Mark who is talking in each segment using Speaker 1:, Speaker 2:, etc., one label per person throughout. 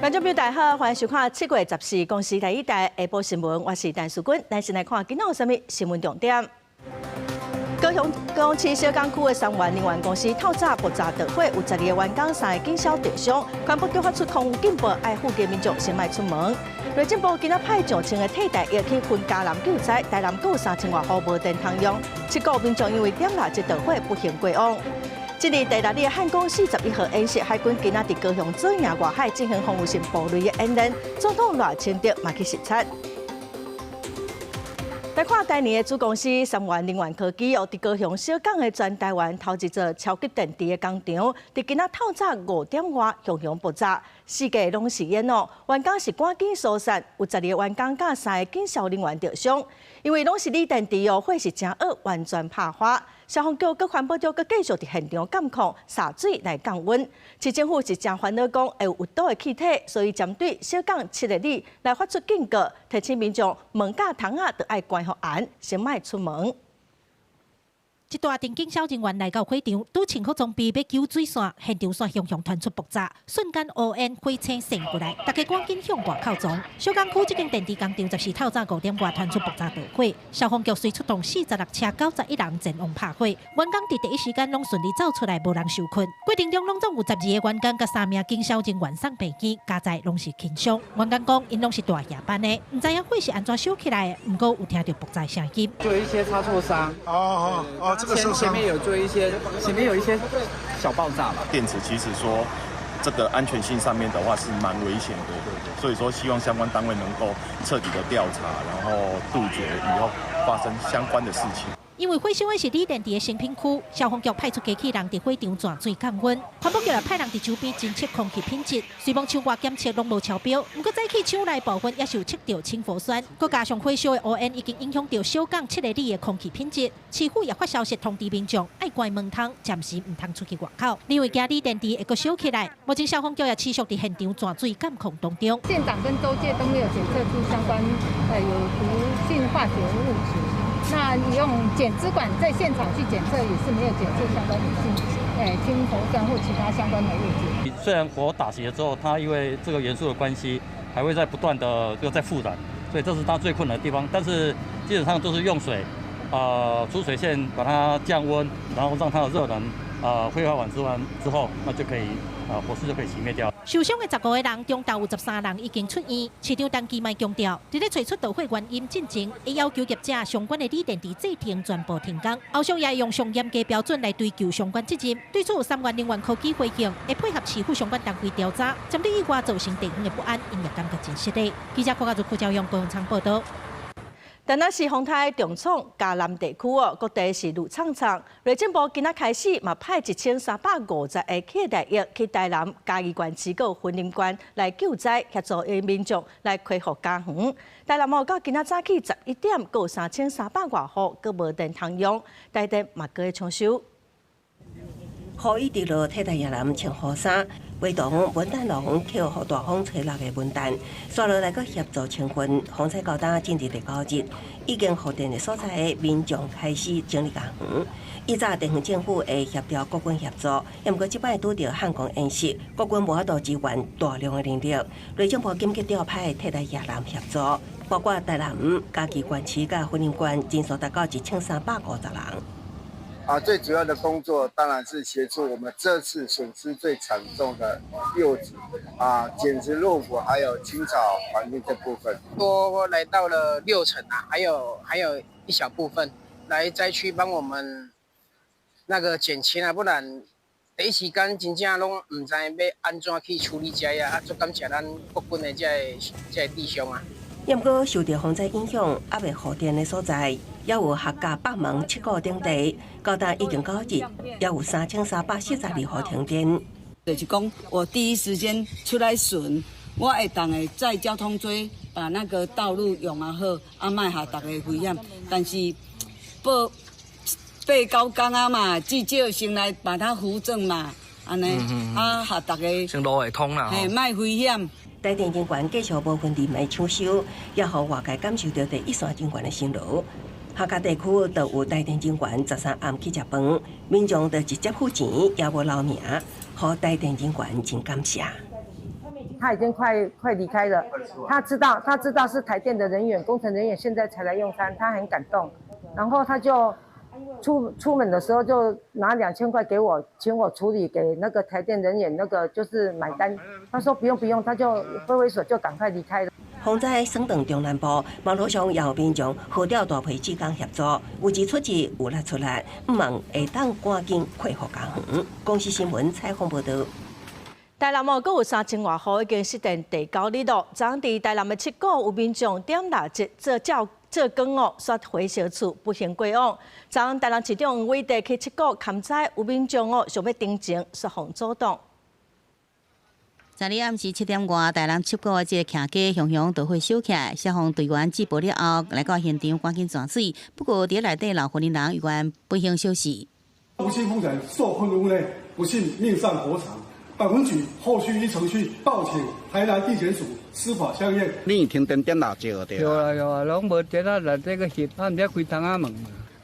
Speaker 1: 觀眾朋友大家好，歡迎收看7月14公視第一台下晡新聞，我是陳淑君。咱先來看今仔有啥物新聞重點。高雄高雄市小港區的三元能源公司透早爆炸著火，有12個員工、三个警消著傷。環保局發出空污警報，愛附近民眾先莫出門。內政部今仔派上千个替代役去分嘉南救災，台南閣有3000外戶無電通用，七個民眾因為點蠟燭著火不幸過往。這日第六日漢光41號演習，海軍今仔佇高雄左營外海進行防禦性布雷的演練，總統賴清德嘛去視察。來看台泥的子公司三元能源科技哦，佇高雄小港的全台灣頭一座超級電池的工廠，佇今仔透早5點外熊熊爆炸，四界攏是煙哦，員工是趕緊疏散，有12個員工佮三個警消人員著傷，因為攏是鋰電池哦，火勢誠惡，完全拍花。消防局佮環保局閣繼續佇現場監控灑水來降溫。市政府是誠煩惱講會有有毒的氣體，所以針對小港七个里來發出警告，提醒民眾門佮窗仔都愛關予嚴，先莫出門。
Speaker 2: 一大陣警消人員來到火場，拄穿好裝備欲救水線，現場煞熊熊傳出爆炸，瞬間烏煙火星扇過來，大家趕緊向外口藏。小港區這間電池工廠14透早5點外傳出爆炸著火，消防局隨出動46車91人前往拍火，員工佇第一時間攏順利走出來，無人受困。過程中攏總有12個員工佮三名警消人員送病院，加在攏是輕傷。員工講，𪜶攏是大夜班的，毋知影火是按怎燒起來的，毋過有聽著爆炸聲音。
Speaker 3: 做一些擦挫傷。
Speaker 4: 哦哦哦。
Speaker 3: 前面有做一些，前面有一些小爆炸嘛。
Speaker 5: 電池其實說，這個安全性上面的話是蠻危險的，所以說希望相關單位能夠徹底的調查，然後杜絕以後發生相關的事情。
Speaker 2: 因為火燒的是鋰電池的成品區，消防局派出機器人佇火場鑽水降溫，環保局也派人佇周邊偵測空氣品質，雖罔廠外檢測攏無超標，毋過早起廠內部分也是有測著氫氟酸，閣加上火燒的烏煙已經影響著小港七个里的空氣品質，市府也發消息通知民眾愛關門窗，暫時毋通出去外口。因為驚鋰電池會閣燒起來，目前消防局也持續佇現場鑽水監控當中。
Speaker 6: 縣長跟州界都沒有檢測出相關有毒性化學物質。那你用檢資管在現場去檢測，也是沒有檢測相關的氫氟酸或其他相關的物質。
Speaker 7: 雖然火打熄了之後，它因為這個元素的關係，還會在不斷的就在復燃，所以這是它最困難的地方。但是基本上都是用水，出水線把它降溫，然後讓它的熱能，揮發完之後，那就可以，火勢就可以熄滅掉。
Speaker 2: 受傷的15個人中，有13人已經出院。市長陳其邁強調，佇咧揣出著火原因進前，會要求業者相關的鋰電池製程全部停工，後續也會用上嚴格標準來追究相關責任。對此，三元能源科技回應，會配合市府相關單位調查，針對意外造成地方的不安，𪜶也感覺真失禮。記者郭家竹、柯昭勇高雄場報道。
Speaker 1: 台南市風颱重創嘉南地區哦，各地是挐氅氅。內政部今仔開始嘛派1350個替代役去台南嘉義縣市閣雲林縣來救災，協助民眾來恢復家園。台南哦，到今仔早起11點，閣有3300外戶閣無電通用，台電嘛閣咧搶修。
Speaker 8: 雨一直落，替代役男穿雨衫，陪同文旦龍抾予大風吹落的文旦，煞落來閣協助清運。風災到今進入第九日，已經復電的所在，民眾開始整理家園。以早地方政府會協調國軍協助，毋過這擺拄著漢光演習，國軍無法度支援大量的人力，內政部緊急調派替代役男協助，包括台南、嘉義縣市佮雲林縣，人數達到1350人。
Speaker 9: 啊，最主要的工作當然是協助我們這次損失最慘重的柚子啊，撿拾落果，還有清掃環境這部分。
Speaker 10: 多來到了六成啊，還有一小部分來災區幫我們那個減輕啊，不然第一時間真正攏毋知欲按怎去處理這啊，啊，足感謝咱國軍的這個弟兄啊。
Speaker 8: 毋過受著風災影響，猶未復電的所在，猶有客家北門七股等地，到今已經九日，猶有3342戶停電。
Speaker 11: 就是講，我第一時間出來巡，我會當會載交通錐把那個道路用啊好，啊莫予大家危險。但是報八九工啊嘛，至少先來把它扶正嘛，按呢，啊，予大家
Speaker 12: 先路會通啦，
Speaker 11: 嘿，莫危險。
Speaker 8: 台電人員繼續無分晝夜搶修，也予外界感受著第一線人員的辛勞。客家地區就有台電人員13暗去食飯，民眾就直接付錢，也無留名，予台電人員真感謝。
Speaker 4: 他已經快快離開了。他知道是台電的人員、工程人員現在才來用餐，他很感動。然後他就出門的時候就拿2000塊給我，請我處理給那個台電人員，那個就是買單。他說不用不用，他就揮揮手就趕快離開了。
Speaker 8: 風災省長中南部，網路上也有民眾號召大批志工協助，有錢出錢，有力出力，望會當趕緊恢復家園。公視新聞採訪報導。
Speaker 1: 台南哦，閣有3000外戶已經失電第九日咯。昨昏佇台南的七股有民眾點蠟燭做照做光哦，煞火燒厝，不幸過往。昨昏台南市長黃偉哲去七股勘災，有民眾哦想欲登前，煞予阻擋。
Speaker 12: 昨日暗時7點外，台南七股的這个徛家雄雄著火燒起來，消防隊員接報了後，來到現場趕緊斷水。不過佇內底老婦人猶原不幸消逝。
Speaker 13: 吳姓風人受困屋內，不幸命喪火場。本分局後續依程序報請台南地檢署司法相驗。
Speaker 14: 你停電點蠟燭對？
Speaker 15: 有啊有啊，攏無電啊，內底閣翕，啊毋知開窗仔門。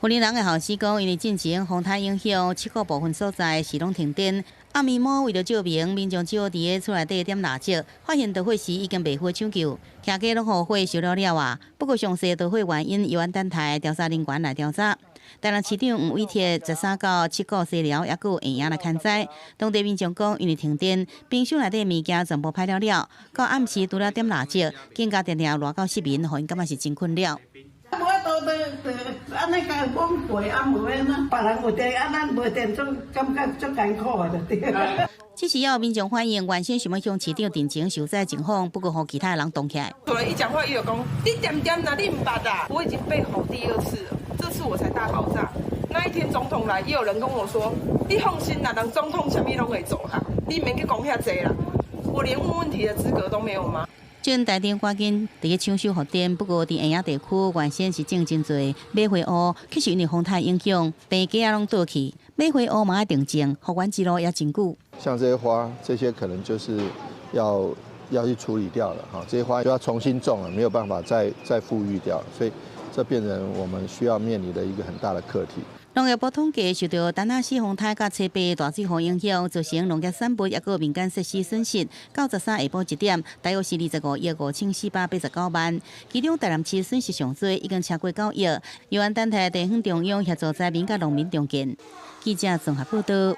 Speaker 12: 雲林人的後生講，因為進前風颱影響，七股部分所在是攏停電。暗暝晡為著照明，民眾只好佇咧厝內底點蠟燭。發現著火時已經袂赴搶救，徛家攏予火燒了了啊！不過詳細著火原因，猶按等待調查人員來調查。台南市長黃偉哲13到七股西寮，抑閣有下營來勘災。當地民眾講，因為停電，冰箱內底物件全部歹了了。到暗時除了點蠟燭，更加定定熱到失眠，予𪜶感覺是真困擾。
Speaker 16: 無法度就按呢共講過，啊無按怎，別人有電，啊咱無電，總感覺足艱苦的就對。
Speaker 12: 這時有民眾反映，原先想欲向市長陳情受災情況，不過予其他人擋起來。
Speaker 17: 有人一講話，伊就講你點點啦，你毋捌啊！我已經被吼第二次了，這次我才大爆炸。那一天總統來，也有人跟我說：你放心啦，人總統啥物攏會做啦，你免去講遐濟啦。我連問問題的資格都沒有嗎？
Speaker 12: 這陣台電趕緊佇咧搶修復電，不過佇下營地區原先是種真濟馬回烏，卻是因為風颱影響，棚架仔攏倒去，馬回烏嘛愛重種，復原之路也真久。
Speaker 18: 像這些花，這些可能就是要去處理掉了，哈，這些花就要重新種了，沒有辦法再復育掉，所以這變成我們需要面臨的一個很大的課題。
Speaker 12: 農業部統計，受著陳亞四風颱佮吹白大水雨影響，造成農業產物抑閣民間設施損失，到13下晡1點，大約是25億5489萬。其中台南市損失上濟，已經超過9億。猶按等待地方中央協助災民佮農民重建。記者綜合報導。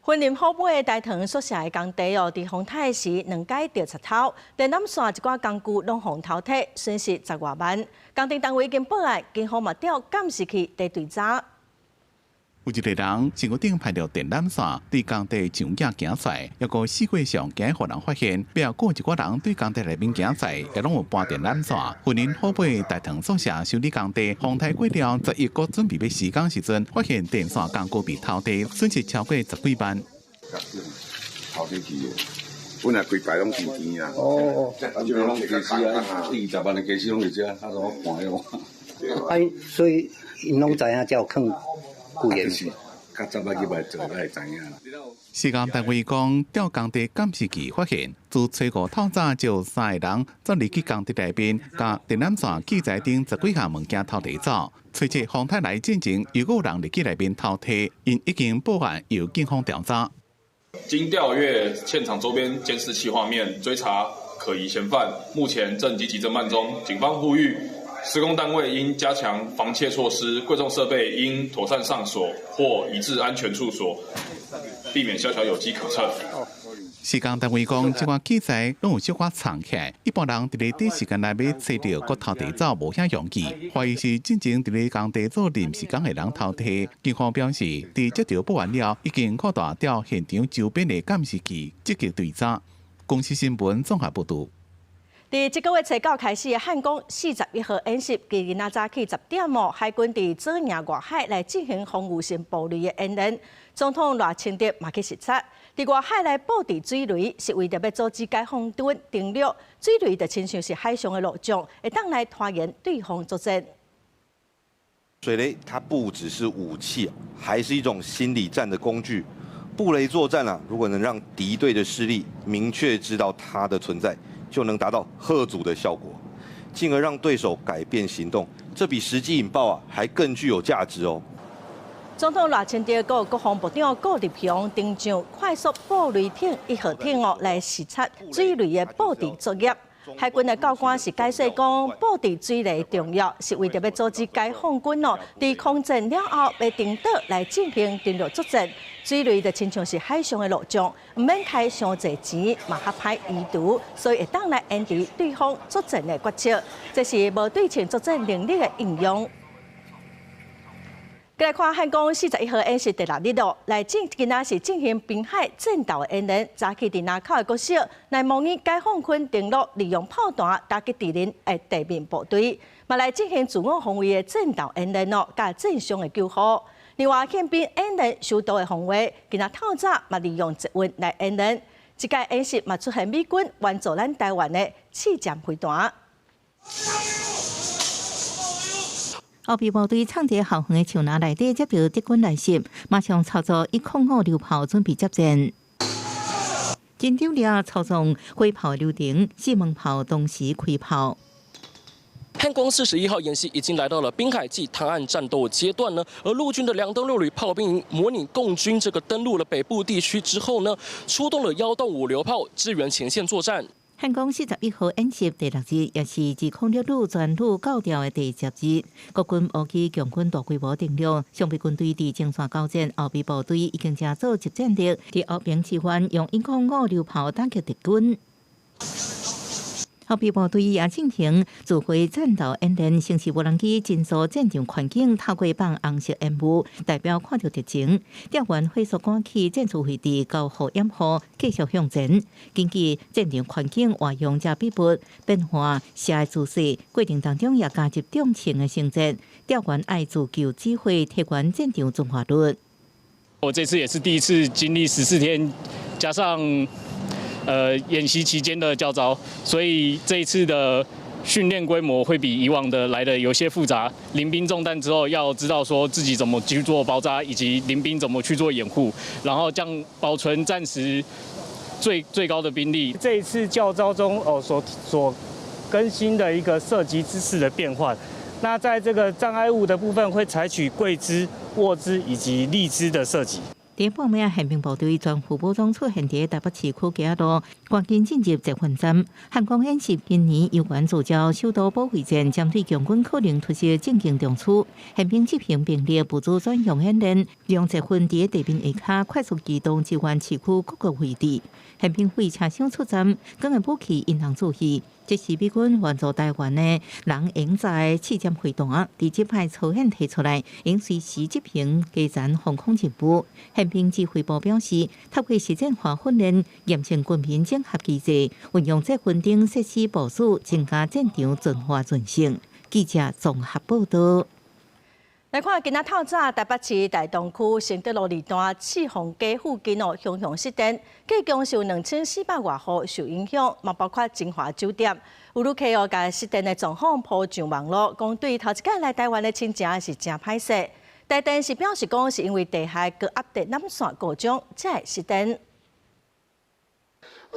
Speaker 1: 雲林虎尾大塘宿舍的工地哦，佇風颱時兩擺著賊偷，電纜線一寡工具攏予偷提，損失10外萬。工程單位已經報案，警方嘛調監視器佇追查。
Speaker 19: 有一个人身軀頂攀著電纜線，對工地牆仔行出來，抑閣四過上驚予人發現，背後閣有一寡人對工地內面行出來，也攏有攀電纜線。雲林虎尾大塘宿舍修理工地，風颱過了，11閣準備欲施工時陣，發現電線工具被偷提，損失超過十幾萬。
Speaker 20: 偷提去的，本來規排攏佇邊啊。
Speaker 21: 哦，
Speaker 20: 啊，這邊攏家私啊，20萬的家私攏佇遮，啊，我看彼個。
Speaker 21: 啊，所以𪜶攏知影，才有囥。
Speaker 20: 就是較早仔入來做，才會知影啦。
Speaker 19: 施工單位講，調工地監視器發現，自初五透早就有三个人走入去工地內面，共電纜線器材頂十幾項物件偷提走。隨即風颱來進前，又閣有人入去內面偷提，𪜶已經報案，由警方調查。
Speaker 22: 經調閱現場周邊監視器畫面，追查可疑嫌犯，目前正積極偵辦中。警方呼籲，施工單位應加強防竊措施，貴重設備應妥善上鎖或移至安全處所，避免宵小有機可乘。
Speaker 19: 施工單位講，這款器材攏有小可藏起來，一般人佇咧短時間內欲揣著閣偷提走無遐容易。懷疑是進前佇咧工地做臨時工的人偷提。警方表示，佇接著報案了，已經擴大調現場周邊的監視器，積極追查。公視新聞綜合報導。
Speaker 1: 佇這个月初九開始的漢光41號演習，今仔早起10點哦，海軍佇左營外海來進行防禦性布雷的演練。總統賴清德嘛去視察，佇外海來布置水雷，是為著欲阻止解放軍登陸。水雷就親像是海上的路障，會當來拖延對方作戰。
Speaker 23: 水雷它不只是武器，還是一種心理戰的工具。布雷作戰啊，如果能讓敵對的勢力明確知道它的存在，就能達到嚇阻的效果，進而讓對手改變行動，這比實際引爆啊還更具有價值哦。
Speaker 1: 總統賴清德佮國防部長顧立雄登上快速布雷艇一號艇哦，來視察水雷的布置作業。海軍的教官是解釋講，布置水雷重要，是為著欲阻止解放軍哦，佇空戰了後欲登島來進行登陸作戰。水雷就親像是海上的路障，毋免開傷濟錢，嘛較歹移除，所以會當來延遲對方作戰的決策。這是無對稱作戰能力的應用。來看漢光41號演習第六日咯，來進今仔是進行濱海戰鬥的演練，早起佇林口的國小來模擬解放軍登陸，利用炮彈打擊敵人的地面部隊，嘛來進行自我防衛的戰鬥演練咯，佮戰傷的救護。另外，憲兵演練首都的防衛，今仔透早嘛利用捷運來演練，這屆演習嘛出現美軍援助咱台灣的試箭飛彈。
Speaker 3: 後備部隊藏佇後方的樹林內底，接著敵軍來襲，馬上操作105榴炮準備接戰。緊張了操縱火炮流程，四門炮同時開炮。
Speaker 5: 漢光41號演習已經來到了濱海暨灘岸戰鬥階段呢，而陸軍的2登6旅炮兵營模擬共軍這個登陸了北部地區之後呢，出動了1洞5榴炮支援前線作戰。
Speaker 3: 漢光41號演習第六日，也是206旅全旅交調的第10日。國軍烏機強軍大規模登陸，常備軍隊佇前線交戰，後備部隊已經成做集戰力，佇後邊支援用105榴炮打擊敵軍。後備部隊也進行指揮戰鬥演練，先是無人機偵搜戰場環境，透過放紅色煙霧，代表看著敵情。調員火速趕去戰術位置，交予掩護，繼續向前。根據戰場環境活用遮筆筆變化射姿勢，過程當中也加入中程的成績。調員愛自救指揮，提懸戰場存活率。
Speaker 14: 我這次也是第一次經歷14天，加上演習期間的教召，所以這一次的訓練規模會比以往的來得有些複雜。臨兵中彈之後，要知道說自己怎麼去做包紮，以及臨兵怎麼去做掩護，然後將保存戰時最最高的兵力。
Speaker 24: 這一次教召中哦所更新的一個射擊姿勢的變換，那在這個障礙物的部分會採取跪姿、臥姿以及立姿的射擊。
Speaker 3: 佇半暝，憲兵部隊全副武裝出現佇台北市區街路，趕緊進入捷運站。漢光演習今年有關聚焦首都保衛戰，針對共軍可能突襲政經中區，憲兵執行兵力部署專項演練，用捷運佇地面下跤快速機動支援市區各個位置。憲兵會車廂出站，軍的武器引人注意。這是美軍援助台灣的人營載試箭飛彈，佇這擺操演提出來，應隨時執行加強防空任務。憲兵指揮部表示，透過實戰化訓練，驗證軍民整合機制，運用捷運等設施部署，增加戰場存活韌性。記者綜合報道。
Speaker 1: 來看今仔透早台北市大東區承德路二段赤峰街附近哦，雄雄失電，計共是有2400外戶受影響，嘛包括晶華酒店。有旅客哦，共失電的狀況 po 上網路，講對頭一擺來台灣的親情是誠歹勢。台電是表示講，是因為地下高壓電纜線故障才會失電。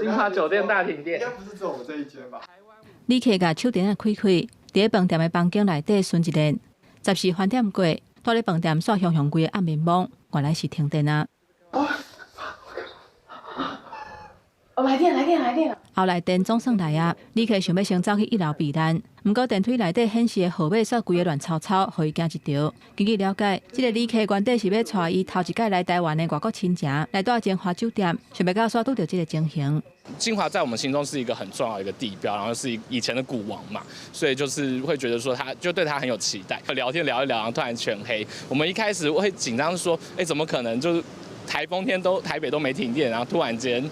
Speaker 25: 晶華酒店大停電，
Speaker 26: 應該不是只有我們這一間吧？
Speaker 27: 旅客共手電仔開開，佇飯店的房間內底巡一遍。14飯點過，蹛咧飯店煞雄雄規个暗暝濛，原來是停電啊！
Speaker 28: 哦，來電來電來電！
Speaker 27: 後來電總算來啊！旅客想欲先走去一樓避難，毋過電梯內底顯示的號碼煞規个亂糟糟，予伊驚一趒。根據了解，這個旅客原底是欲帶伊頭一擺來台灣的外國親情來蹛晶華酒店，想袂到煞拄著這個情形。
Speaker 22: 晶華在我們心中是一個很重要的一個地標，然後是以前的股王嘛，所以就是會覺得說他就對他很有期待。聊天聊一聊，然後突然全黑，我們一開始會緊張，說，哎，怎麼可能？就是颱風天都台北都沒停電，然後突然間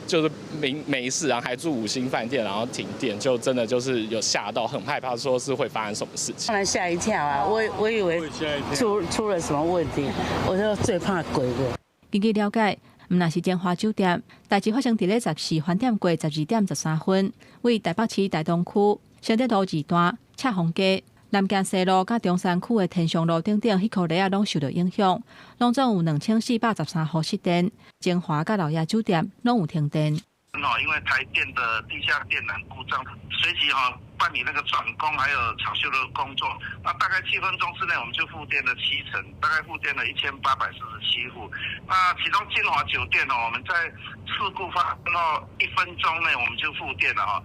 Speaker 22: 就是沒沒事，然後還住五星飯店，然後停電，就真的就是有嚇到，很害怕，說是會發生什麼事情。
Speaker 16: 當然嚇一跳啊！我以為出了什麼問題，我就最怕鬼了。
Speaker 27: 根據了解，毋但是晶華酒店，代誌發生佇咧14飯點過12點13分，位台北市大東區承德路二段赤峰街、南京西路佮中山區的天祥路等等，彼箍里仔攏受著影響，攏總有2413戶失電，晶華佮老爺酒店攏有停電。
Speaker 29: 因為台電的地下電纜故障，隨即哈。
Speaker 2: 辦理那個轉供還有搶修的工作。那大概7分鐘之內，我們就復電了7成，大概復電了1847戶。那其中金華酒店呢，我們在事故發生後1分鐘內，我們就復電了哈。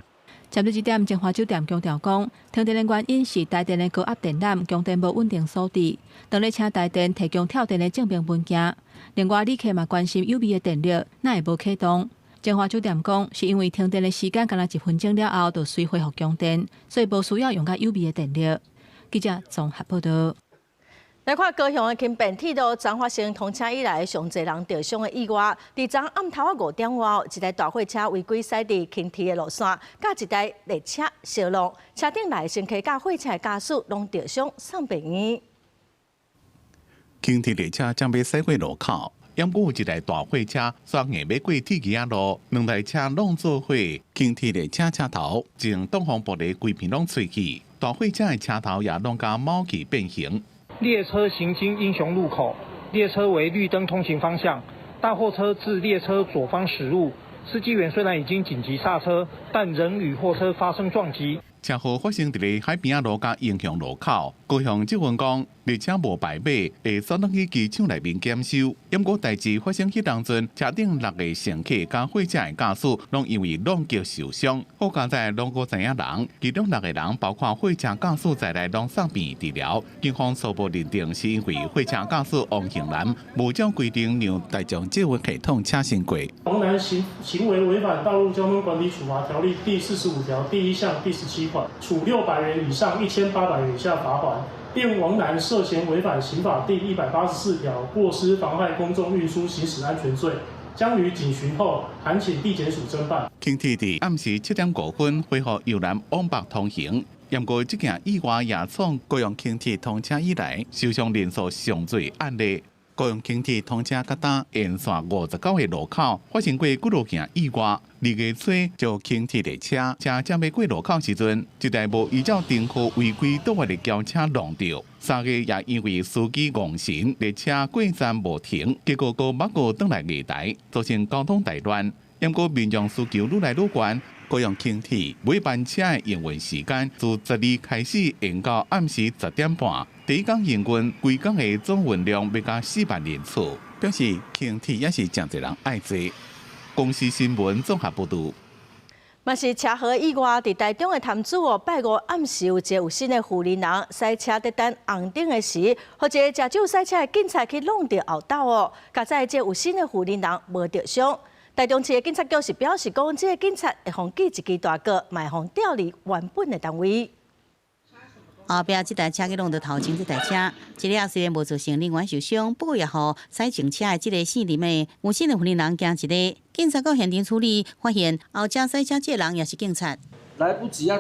Speaker 27: 針對這點，晶華酒店強調講，停電的原因是台電的高壓電纜供電無穩定所致。當咧請台電提供跳電的證明文件。另外，旅客嘛關心有備的電力，哪會無啟動？晶華酒店講，是因為停電的時間干焦一分鐘了後，就隨恢復供電，所以無需要用到有備的電力。記者綜合報道。
Speaker 1: 來看高雄的輕便鐵路，昨發生通車以來上濟人著傷的意外。佇昨暗頭仔5點外，一台大貨車違規駛佇輕鐵的路線，佮一台列車相挵，車頂內乘客佮貨車的駕駛攏著傷送病院。
Speaker 19: 輕鐵列車將欲駛過路口，毋過有一台大貨車煞硬欲過鐵枝仔路，兩台車攏做伙，輕鐵列車車頭前擋風玻璃規片攏碎去，大貨車的車頭也攏共卯去變形。
Speaker 6: 列車行經英雄路口，列車為綠燈通行方向，大貨車自列車左方駛入，司機員雖然已經緊急剎車，但仍與貨車發生撞擊。
Speaker 19: 車禍發生佇咧海邊仔路佮英雄路口，高雄捷運講列車無牌碼，會送轉去機場內面檢修。毋過代誌發生彼當陣，車頂六个乘客佮貨車的駕駛，攏因為挵擊受傷。好佳哉攏閣知影人，其中六个人包括貨車駕駛在內，攏送病治療。警方初步認定是因為貨車駕駛王慶南無照規定讓大眾捷運系統車先過。
Speaker 7: 王男行為違反《道路交通管理處罰條例》第45條第1項第17款，處600元以上1800元以下罰鍰。另王男涉嫌違反刑法第184條過失妨害公眾運輸行駛安全罪，將於警詢後函請地檢署偵辦。
Speaker 19: 輕鐵佇暗時7點5分恢復由南往北通行，毋過這件意外也創高雄輕鐵通車以來受傷人數上濟案例。高雄輕鐵通車到今沿線59個路口發生過幾落件意外。2月初就輕鐵列車車將欲過路口時陣，一台無依照燈號違規倒彎的轎車挵著。3月也因為司機戇神，列車過站無停，結果閣抹過轉來月台，造成交通大亂。毋過民眾需求愈來愈懸，高雄輕鐵每班車的營運時間自12開始延到暗時10點半。第一工營運，規工的總運量欲加4萬人次，表示輕鐵也是誠濟人愛坐。公視新聞綜合報導。
Speaker 1: 嘛是車禍意外，佇台中的潭子哦，拜五暗時有一個有身的婦人駛車佇等紅燈的時，予一个食酒駛車的警察去挵著後鬥哦，佳哉這有身的婦人無著傷。台中市的警察局是表示講，這个警察會予記一支大過，嘛會予調離原本的單位。
Speaker 12: 後壁這台車去挵著頭前這台車，這下雖然無造成人員受傷，不過也予駛前車的這个姓林的有身的婦人驚一下。警察到現場處理，發現後車駛車這个人也是警察。
Speaker 9: 來不及啊，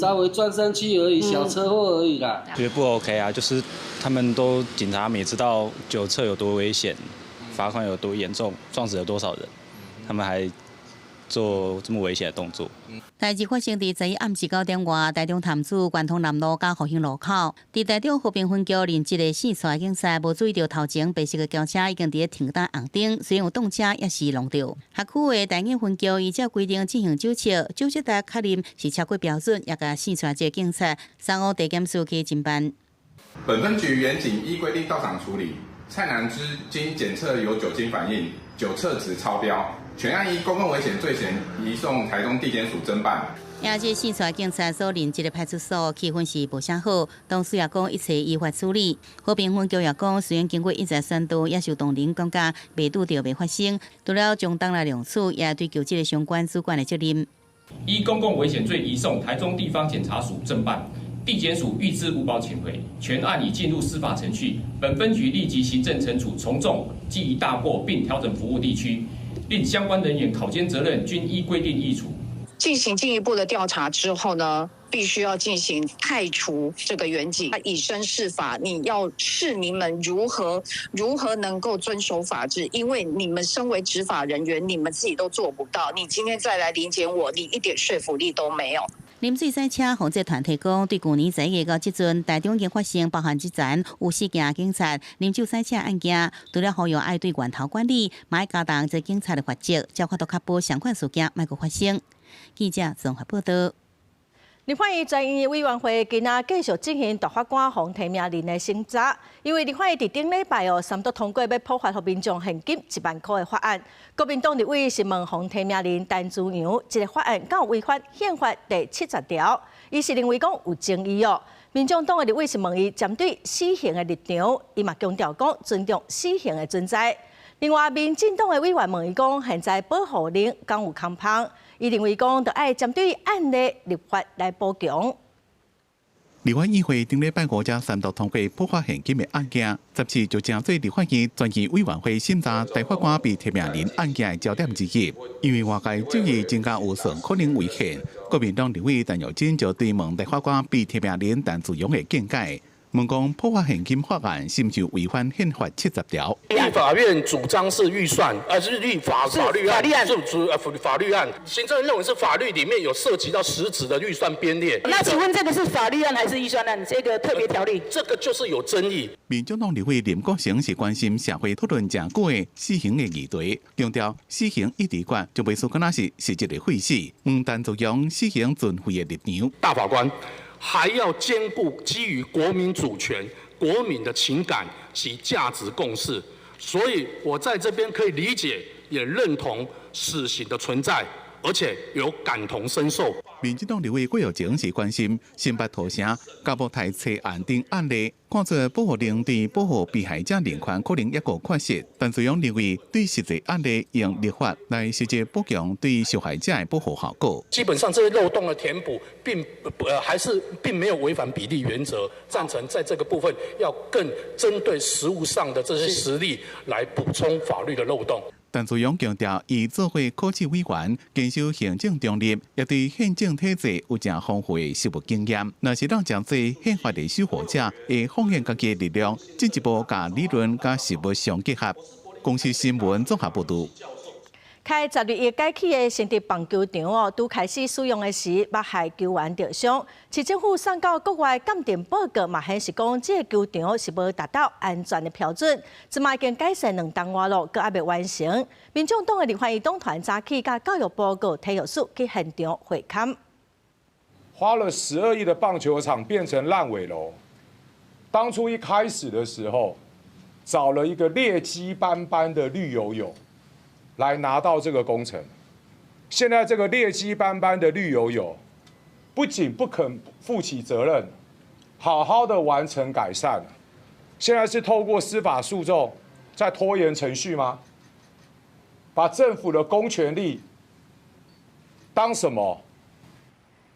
Speaker 9: 稍微撞上去而已，小車禍而已啦。
Speaker 14: 覺得不 OK 啊，就是他們都警察們也知道酒測有多危險，罰款有多嚴重，撞死了多少人，他們還做這麼危險的動作。
Speaker 12: 代誌發生佇11暗時9點外，台中潭子貫通南路佮復興路口，佇台中和平分局任職的姓蔡警察無注意著頭前白色的轎車已經佇咧停等紅燈，雖然有擋車，也是挵著。轄區的大雅分局依照規定進行酒測，酒測來確認是超過標準，也共姓蔡這个警察送往地檢署去偵辦。
Speaker 10: 本分局員警依規定到場處理，蔡男之經檢測有酒精反應，酒測值超標。全案依公共危險罪嫌移送台中地檢署偵辦。
Speaker 12: 也這姓蔡警察所任職的派出所氣氛是無啥好，當時也講一切依法處理。和平分局也講，雖然經過一再宣導，也是有當人感覺袂拄著袂發生。除了將當來量處，也追究這个相關主管的責任。
Speaker 11: 依公共危險罪移送台中地方檢察署偵辦，地檢署諭知無保請回，全案已進入司法程序。本分局立即行政懲處，從重記一大過，並調整服務地區。令相關人員考監責任均依規定議處。
Speaker 25: 進行進一步的調查之後呢，必須要進行汰除這個員警，以身試法。你要市民們如何能夠遵守法治？因為你們身為執法人員，你們自己都做不到。你今天再來臨檢我，你一點說服力都沒有。
Speaker 12: 啉醉駛車，防制團體講，對舊年11月到這陣，台中已經發生包含這層有四件警察啉酒駛車案件，除了呼籲愛對源頭管理，嘛愛加重這警察的罰則，才有法度確保相款事件莫閣發生。記者綜合報道。
Speaker 1: 立法院全院委員會今仔繼續進行大法官黃提名人的審查，因為立法院佇頂禮拜哦，三讀通過欲普發予民眾現金1萬箍的法案。國民黨立委詢問黃提名人陳姿陽，這个法案敢有違反憲法第70條？伊是認為講有爭議哦。民眾黨的立委是問伊針對死刑的立場，伊嘛強調講尊重死刑的存在。另外，民進黨的委員問伊講，現在保護令敢有空縫？伊認為講，著愛針對案例立法來補強。
Speaker 19: 立法院會頂禮拜五才三讀通過普發現金的案件，14就成做立法院全體委員會審查大法官被提名人案件的焦點之一。因為外界質疑增加有算可能違憲，國民黨立委陳玉珍就追問大法官被提名人陳姿陽的見解。問講普發現金法案是毋是違反憲法七十條？
Speaker 4: 立法院主張是預算，是立法法律案，是主法律案。行政院認為是法律裡面有涉及到實質的預算編列。
Speaker 28: 那請問這個是法律案還是預算案？這個特別條例？
Speaker 4: 這個就是有爭議。
Speaker 19: 民進黨立委林國成是關心社會討論誠久的死刑的議題，強調死刑一直決就袂輸敢若是實質的廢死，問陳姿陽死刑存廢的立場。
Speaker 4: 大法官還要兼顧基於國民主權、國民的情感及價值共識，所以我在這邊可以理解，也認同死刑的存在，而且有感同身受。
Speaker 19: 民進黨立委郭玉晴是關心新北土城甲無台車案等案例，看出保護令對保護被害者人權可能猶閣缺失，陳姿陽認為對實際案例用立法來實際補強對受害者的保護效果。
Speaker 4: 基本上這些漏洞的填補，並還是並沒有違反比例原則，贊成在這個部分要更針對實務上的這些實例來補充法律的漏洞。
Speaker 19: 陳姿陽強調，伊做過考試委員，堅守行政中立，也對憲政體制有誠豐富的實務經驗。若是當將做憲法的守護者，會奉獻家己的力量，進一步共理論佮實務相結合。公視新聞綜合報導。
Speaker 1: 開12億蓋起的新竹棒球場哦，拄開始使用的時，捌害球員著傷。市政府送到國外鑑定報告嘛顯示講，這个球場是無達到安全的標準。這馬已經改善2冬外咯，閣猶未完成。民眾黨的立法院黨團早起佮教育部閣體育署去現場會勘。
Speaker 8: 花了12億的棒球場變成爛尾樓。當初一開始的時候，找了一個劣跡斑斑的綠油油來拿到這個工程，現在這個劣跡斑斑的綠油油，不僅不肯負起責任，好好的完成改善，現在是透過司法訴訟在拖延程序嗎？把政府的公權力當什麼？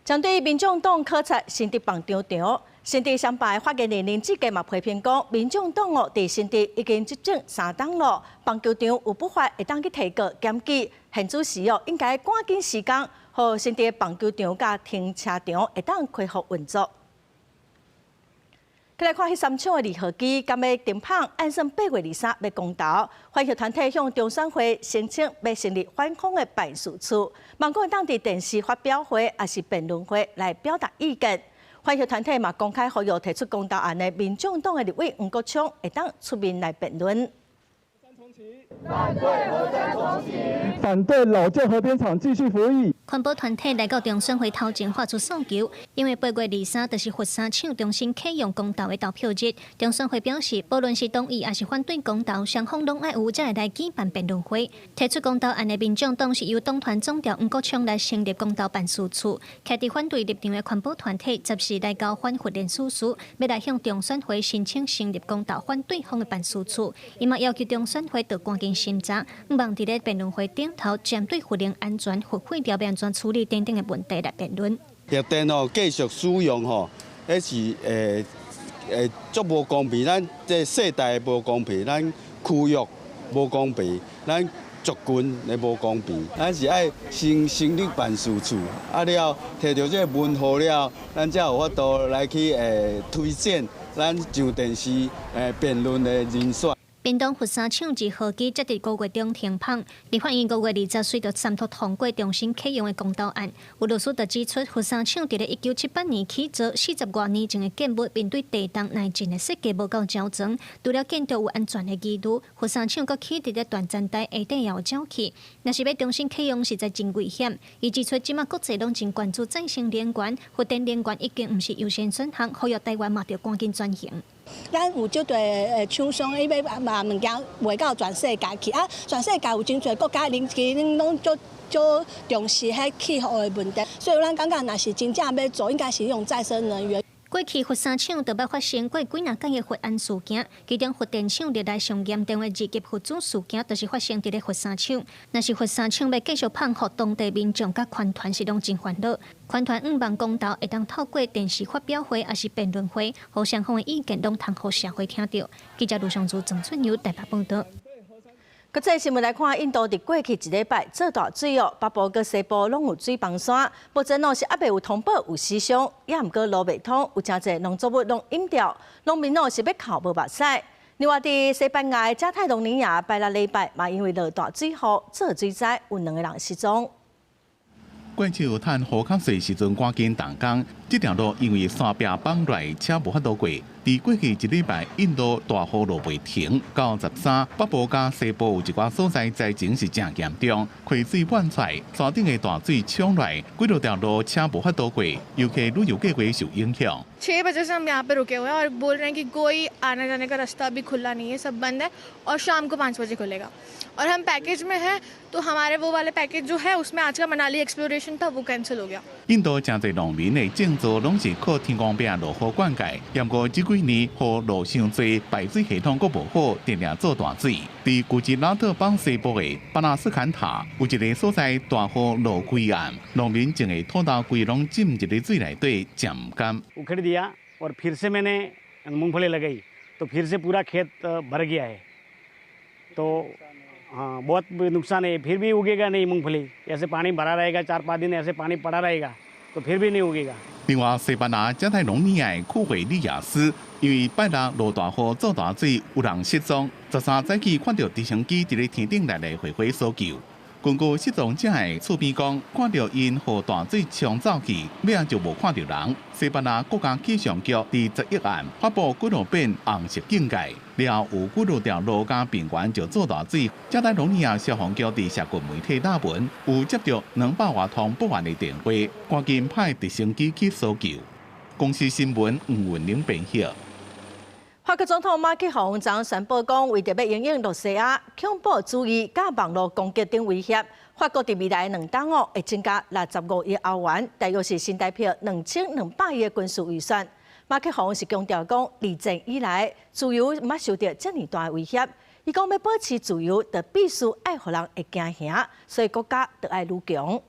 Speaker 1: 針對民眾黨考察新竹棒球場，新竹三罷發言人林志杰嘛批評講，民眾黨哦，佇新竹已經執政3冬咯，棒球場有不法會當去提告檢舉，現主時哦應該趕緊時間，予新竹棒球場佮停車場會當恢復運作。來看彼三廠的2號機，敢欲停麭？按算8月23欲公投，環協團體向中選會申請欲成立反風的辦事處，望講會當佇電視發表會抑是辯論會來表達意見。環協團體嘛公開呼籲提出公投案的民眾黨的立委黃國昌會當出面來辯論。
Speaker 13: 反對老舊核電廠繼續服役。
Speaker 15: 環保團體來到中選會頭前發出訴求，因為8月23就是核三廠重新啟用公投的投票日。中選會表示，無論是同意抑是反對公投，雙方攏愛有才會來舉辦辯論會。提出公投案的民眾黨是由黨團總召黃國昌來成立公投辦事處，徛佇反對立場的環保團體14來交反核聯署書，欲來向中選會申請成立公投反對方的辦事處。伊嘛要求中選會著趕緊審查，向望佇咧辯論會頂頭針對核能安全、核廢料欲按怎處理等等的問題來辯論。
Speaker 20: 核電吼繼續使用吼，彼是足無公平，咱這世代無公平，咱區域無公平，咱族群的無公平。咱是愛先成立辦事處，啊了，提著這個文號了，咱才有法度來去推薦咱上電視辯論的人選。
Speaker 15: 屏東佛山廠二號機才佇五月中停放，立法院5月20隨著三讀通過重新啟用的公投案。有律師就指出，佛山廠佇咧1978年起造，40外年前的建物，面對地動耐震的設計無夠周全，除了建築有安全的疑慮，佛山廠閣起佇咧斷層帶下底也有沼氣，若是欲重新啟用，實在真危險。伊指出，這馬國際攏真關注再生能源，核電能源已經毋是優先選項，呼籲台灣嘛著趕緊轉型。
Speaker 3: 咱有足濟廠商，伊欲把物件賣到全世界去啊！全世界有真濟國家，𪜶其實攏足足重視彼氣候的問題，所以咱感覺若是真正欲做，應該是用再生能源。
Speaker 15: 過去佛山廠就捌發生過幾若件的核安事件，其中核電廠歷來上嚴重的二級核子事件，就是發生佇咧佛山廠。若是佛山廠欲繼續放予當地民眾佮環團是攏真煩惱。環團向望公投會當透過電視發表會，抑是辯論會，予雙方的意見攏通予社會聽著。記者盧尚珠、鄭春友台北報導。
Speaker 1: 國際新聞來看，印度佇過去一禮拜做大水哦，北部佮西部攏有水崩山，目前哦是猶未有通報有死傷，也毋過路袂通，有誠濟農作物攏淹掉，農民哦是欲哭無目屎。另外，佇西班牙的加泰隆尼亞拜六禮拜嘛，因為落大水雨做水災，有兩個人失蹤。
Speaker 19: 過去有趁雨較濟時陣，趕緊動工。這條路因為山壁崩落來，車無法度過。佇過去一禮拜，印度大雨落袂停，到13，北部佮西部有一寡所在災情是誠嚴重，溪水滿出來，山頂的大水沖來，幾落條路車無法度過，遊客旅遊計畫受影響。
Speaker 5: 6 बजे से हम यहाँ पे रुके हुए हैं और बोल रहे हैं कि कोई आने जाने का रास्ता अभी खुला नहीं है, सब बंद है और शाम को 5 बजे खुलेगा। और हम पैकेज में हैं तो हमारे वो वाले पैकेज जो है, उसमें आज का मनाली एक्सप्लोरेशन था, वो कैंसिल हो गया。
Speaker 19: 印度誠濟農民的種作攏是靠天公伯落雨灌溉，毋過這幾年雨落傷濟，排水系統閣無好，定定做大水。佇古吉拉特邦西部的巴納斯坎塔，有一个所在大雨落規暗，農民種的土豆規攏浸入咧水內底，誠毋甘。
Speaker 17: उखेड़ दिया और फिर से मैंने मूंगफली लगाई तो फिर से पूरा खेत भर गया है। तो हाँ, बहुत नुकसान है। फिर भी उगेगा नहीं मूंगफली। ऐसे पानी भरा रहेगा, 4-5 दिन ऐसे पानी पड़ा रहेगा तो फिर भी नहीं उगेगा。
Speaker 19: 另外，西班牙加泰隆尼亞的庫惠利亞斯，因為拜六落大雨做大水，有人失蹤。13早起看著直升機佇咧天頂來來回回搜救。根據失蹤者的厝邊講，看著𪜶予大水沖走去，尾仔就無看著人。西班牙國家氣象局佇11暗發布幾落遍紅色警戒，了後有幾落條路佮平原就做大水。加泰隆尼亞消防局佇社群媒體貼文，有接著200外通報案的電話，趕緊派直升機去搜救。公視新聞吳雲玲編譯。
Speaker 1: 法國總統馬克宏昨宣布講，為著欲因應露西亞恐怖主義佮網路攻擊等威脅，法國佇未來2冬哦會增加65億歐元，大約是新台幣2200億的軍事預算。馬克宏是強調講，二戰以來自由毋捌受著遮爾大的威脅。伊講欲保持自由，就必須愛予人會驚嚇，所以國家就愛愈強。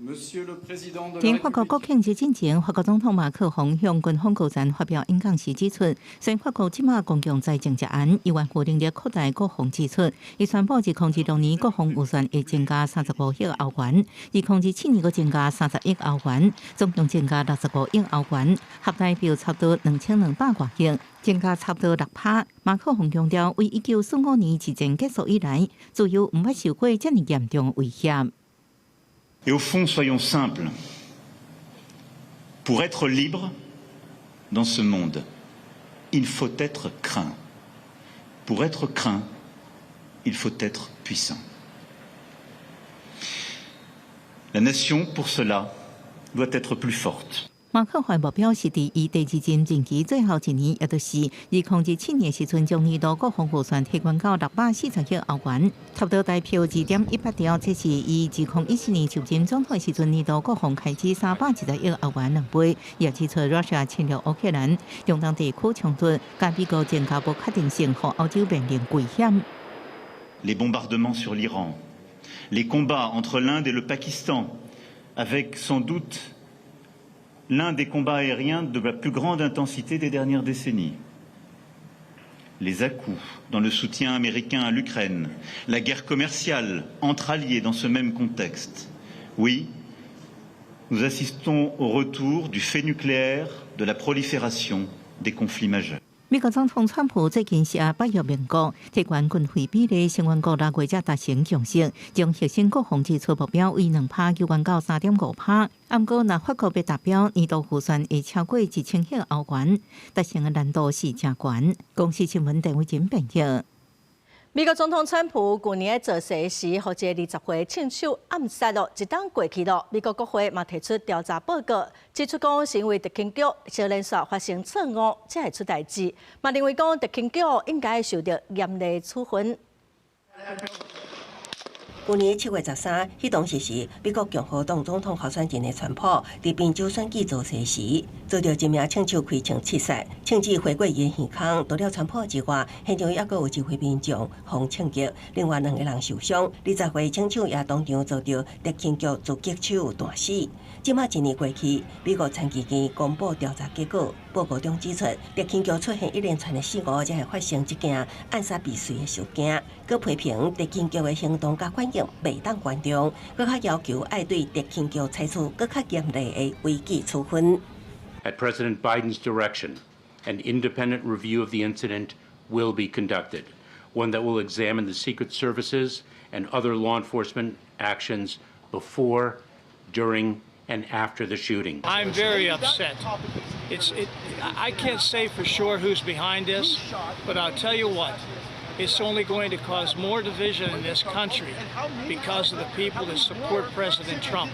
Speaker 18: 佇法國國慶節進前，法國總統馬克宏向軍方高層發表演講時指出，雖然法國這馬公共財政誠絚，伊猶有能力擴大國防支出。伊宣布，2026年國防預算會增加35億歐元，2027年閣增加30億歐元，總共增加65億歐元，合台幣差不多2200外億，增加差不多6趴。馬克宏強調，為1945年二戰結束以來，自由毋捌受過遮爾嚴重的威脅。
Speaker 21: Et au fond, soyons simples. Pour être libre dans ce monde, il faut être craint. Pour être craint, il faut être puissant. La nation, pour cela, doit être plus forte.
Speaker 18: 馬克宏目標是佇伊第二任任期最後一年，也就是2027年時陣，將年度國防預算提懸到640億歐元，差不多台幣2.18兆。這是伊2014年就任總統時陣年度國防開支320億歐元兩倍。也指出，Russia 侵略烏克蘭、中東地區衝突，佮美國增加不確定性，予歐洲面臨危險。
Speaker 21: Les bombardements sur l'Iran, les combats entre l'Inde et le Pakistan, avec sans doute l'un des combats aériens de la plus grande intensité des dernières décennies. Les à-coups dans le soutien américain à l'Ukraine, la guerre commerciale entre alliés dans ce même contexte. Oui, nous assistons au retour du fait nucléaire, de la prolifération des conflits majeurs.
Speaker 18: 美國總統川普最近是也北約盟國提懸軍費比例，成員國六月才達成共識，將核心國防支出目標為2趴調懸到3.5趴。毋過，若法國欲達標，年度預算會超過1000億歐元，達成的難度是誠懸。公視新聞鄧偉珍編譯。
Speaker 1: 美國總統川普舊年造勢時，予一個20歲槍手暗殺囉，一冬過去囉。美國國會嘛提出調查報告，指出講是因為特勤局小連續發生錯誤，才會出代誌。嘛認為講特勤局應該受到嚴厲處分。
Speaker 2: 舊年7月13，彼當時是美國共和黨總統候選人的川普，佇賓州選舉造勢時，遭著一名槍手開槍刺殺，槍支飛過伊的耳空。除了川普之外，現場猶閣有一位民眾予槍擊，另外兩個人受傷。20歲槍手也當場遭著特勤局狙擊手彈死。這馬一年過去，美國參議院公布調查結果，報告中指出，特勤局出現一連串的失誤，才會發生這件暗殺未遂的事件。閣批評特勤局的行動佮反應袂當原諒，閣較要求愛對特勤局採取閣較嚴厲的違紀處分。
Speaker 6: At President Biden's direction, an independent review of the incident will be conducted, one that will examine the Secret Service's and other law enforcement actions before, during, and after the shooting.
Speaker 16: I'm very upset. I can't say for sure who's behind this, but I'll tell you what. It's only going to cause more division in this country because of the people that support President Trump.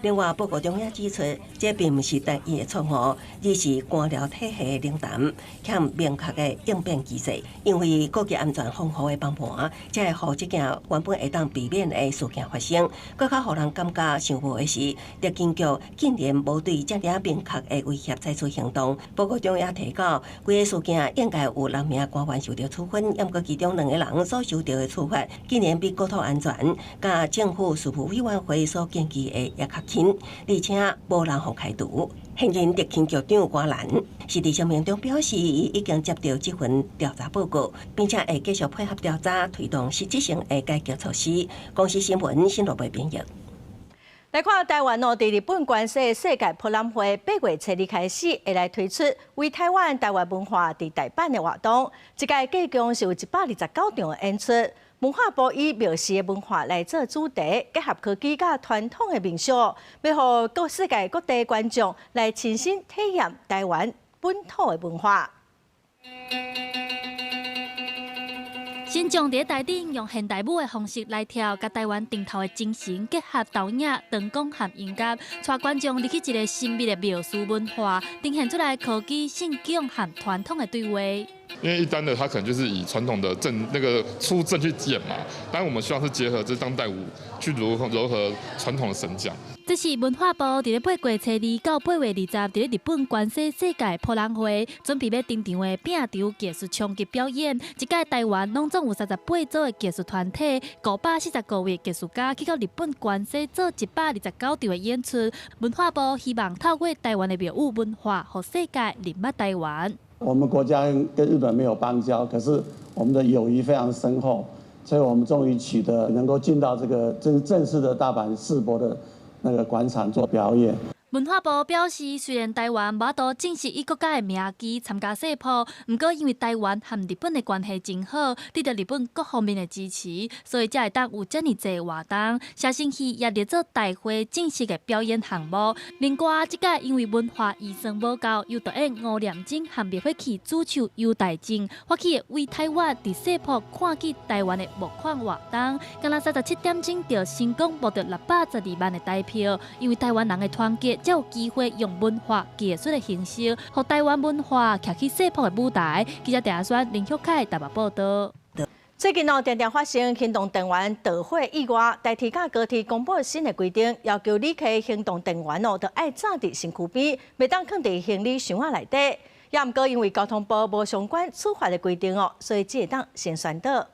Speaker 2: 另外，報告中也指出，這並毋是單一的錯誤，而是官僚體系的冷淡，欠明確的應變機制。因為國家安全防護的崩盤，才會予這件原本會當避免的事件發生。閣較予人感覺傷無的是，特勤局竟然無對這爾明確的威脅採取行動。報告中也提到，規個事件應該有六名官員受著處分，毋過其中兩個人所受著的處罰，竟然比國土安全佮政府事務委員會所建議的猶較輕，而且無人予開除。現任特勤局長戈蘭是佇聲明中表示，伊已經接到這份調查報告，並且會繼續配合調查，推動實質性的改革措施。公視新聞新羅貝編譯。
Speaker 1: 來看台灣哦，佇日本關西世界博覽會8月初二開始，會來推出為台灣台灣文化佇大阪的活動。這屆計共是有129場的演出。文化部以廟寺的文化來做主題，結合科技佮傳統的民俗，欲予各世界各地觀眾來親身體驗台灣本土的文化。
Speaker 22: 新將佇台頂用現代舞的方式來跳，佮台灣燈頭的精神結合投影、燈光和音樂，帶觀眾入去一个神秘的廟寺文化，呈現出來科技、信仰和傳統的對話。
Speaker 23: 因為一般的，他可能就是以傳統的陣那個出陣去演嘛，但我們希望是結合這當代舞去如何糅合傳統的神將。
Speaker 22: 這是文化部佇咧8月初二到8月20，佇咧日本關西世界博覽會準備欲登場的拼場藝術衝擊表演。這屆台灣攏總有38組的藝術團體，545位藝術家去到日本關西做129場的演出。文化部希望透過台灣的廟宇文化，予世界認捌台灣。
Speaker 24: 我們國家跟日本沒有邦交，可是我們的友誼非常深厚，所以我們終於取得能夠進到這個正正式的大阪世博的那個館場做表演。
Speaker 22: 文化部表示，雖然台灣無法度正式以國家的名義參加世博，毋過因為台灣和日本的關係真好，得到日本各方面的支持，所以才會當有遮爾濟活動。謝新戲也列做大會正式的表演項目。另外，這屆因為文化預算無夠，由導演吳念真和滅火器主唱游大靖發起的為台灣佇世博看見台灣的募款活動，敢若37點鐘就成功募著612萬的台票，因為台灣人的團結，才有機會用文化藝術的形式，予台灣文化徛起世博的舞台。記者鄭阿林旭凱台北報導。
Speaker 1: 最近哦，常常發生行動電源導火意外，台鐵佮高鐵公布新的規定，要求旅客行動電源哦，著愛紮佇身軀邊，袂當囥佇行李箱仔內底。也毋過因為交通部無相關處罰的規定哦，所以只會當先宣導。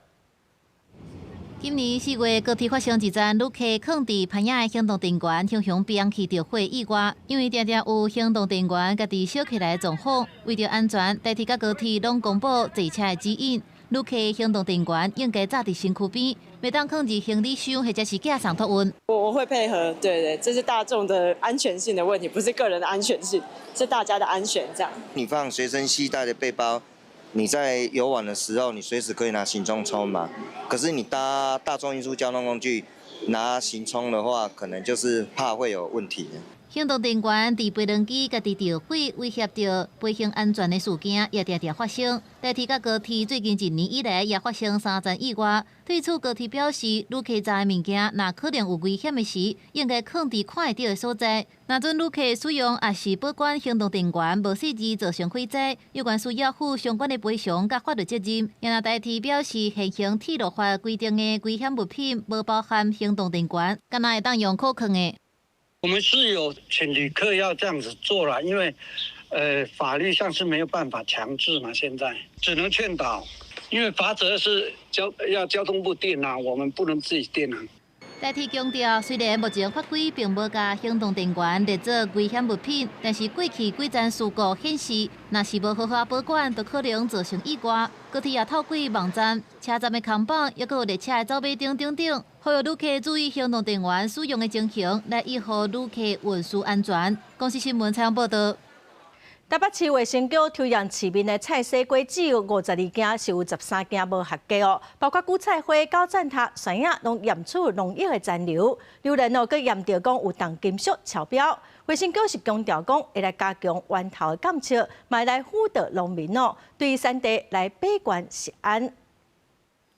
Speaker 12: 今年4月，高鐵發生一陣旅客囥佇攀仔的行動電源，雄雄變去著火意外。因為常常有行動電源家己燒起來的狀況，為著安全，台鐵佮高鐵攏公布坐車的指引，旅客行動電源應該紮佇身軀邊，袂當囥佇行李箱或者是寄送托運。
Speaker 26: 我會配合，對對，這是大眾的安全性的問題，不是個人的安全性，是大家的安全。這樣。
Speaker 27: 你放隨身攜帶的背包，
Speaker 7: 你在遊玩的時候，你隨時可以拿行充充嘛。可是你搭大眾運輸交通工具拿行充的話，可能就是怕會有問題。
Speaker 12: 行動電源佇飛輪機家己著火，威脅著飛行安全的事件也定定發生。台鐵佮高鐵最近一年以來也發生三樁意外。對此，高鐵表示，旅客載的物件若可能有危險的時，應該囥佇看會著的所在。若準旅客使用抑是保管行動電源無細緻造成火災，有關需要負相關的賠償佮法律責任。若台鐵表示，現行鐵路法規定的危險物品無包含行動電源，敢若會當用可囥的。
Speaker 9: 我們是有請旅客要這樣子做啦，因為，法律上是沒有辦法強制嘛，現在只能勸導，因為罰則是要交通部定啊，我們不能自己定啊。
Speaker 12: 台鐵強調，雖然目前法規並無共行動電源列做危險物品，但是過去幾樁事故顯示，若是無好好保管，就可能造成意外。高鐵也透過網站、車站的看板，抑閣有列車的走馬燈等等，呼籲旅客注意行動電源使用的情形，來維護旅客運輸安全。公視新聞採訪報導。
Speaker 1: 台北市衛生局抽驗市面的菜蔬果子52件，是有13件無合格哦，包括韭菜花、九層塔、蒜仔，攏驗出農藥的殘留。榴蓮哦，閣驗著講有重金屬超標。衛生局是強調講，會來加強源頭的監測，嘛來輔導農民哦，對產地來把關食安。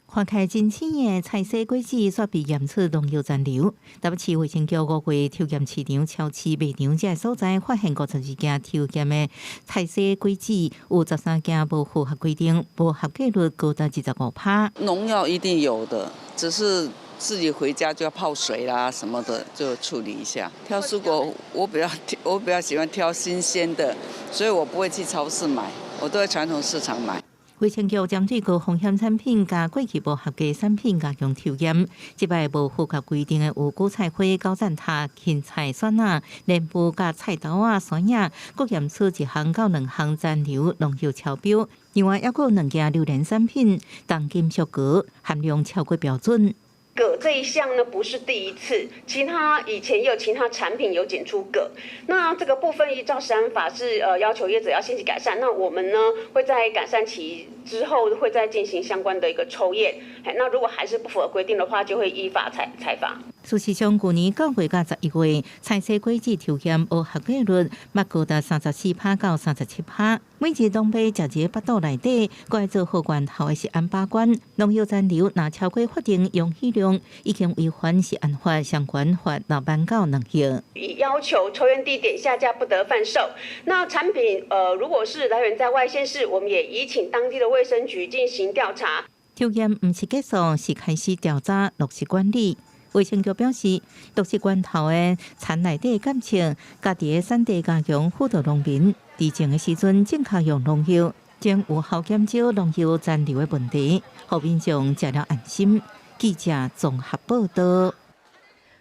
Speaker 18: 看起來真鮮的菜蔬果子，煞被驗出農藥殘留。台北市衛生局5月抽驗市場、超市、賣場這个所在，發現52件抽驗的菜蔬果子，有13件無符合規定，無合格率高達25%。
Speaker 10: 農藥一定有的，只是自己回家就要泡水啦，什麼的就處理一下。挑蔬果，我比較喜歡挑新鮮的，所以我不會去超市買，我都在傳統市場買。
Speaker 18: 衛生局針對高風險產品佮過去無合格產品加強抽驗，這擺無符合規定的有韭菜花、九層塔、芹菜、蒜仔、蓮霧佮菜豆仔、蒜仔，閣驗出一項到兩項殘留農藥超標。另外，抑閣有兩件榴蓮產品重金屬鎘含量超過標準。
Speaker 11: 鉻這一項呢，不是第一次，其他以前也有其他產品有檢出鉻。那這個部分依照食安法是要求業者要限期改善。那我們呢會在改善期之後會再進行相關的一個抽驗。那如果還是不符合規定的話，就會依法裁罰。
Speaker 18: 事實上，去年9月到11月，菜蔬果子抽驗無合格率，嘛高達34%到37%。每日攏欲食佇腹肚內底，閣愛做好源頭的食安把關。農藥殘留若超過法定容許量，已經違反食安法相關罰6萬到2億。
Speaker 11: 已要求抽驗地點下架不得販售。那產品如果是來源在外縣市，我們也已請當地的衛生局進行調查。
Speaker 18: 抽驗毋是結束，是開始調查落實管理。衛生局表示，落實源頭的田內底監測，佮佇產地加強輔導農民，佇種的時陣正確用農藥，將有效減少農藥殘留的問題，予民眾食了安心。記者綜合報導。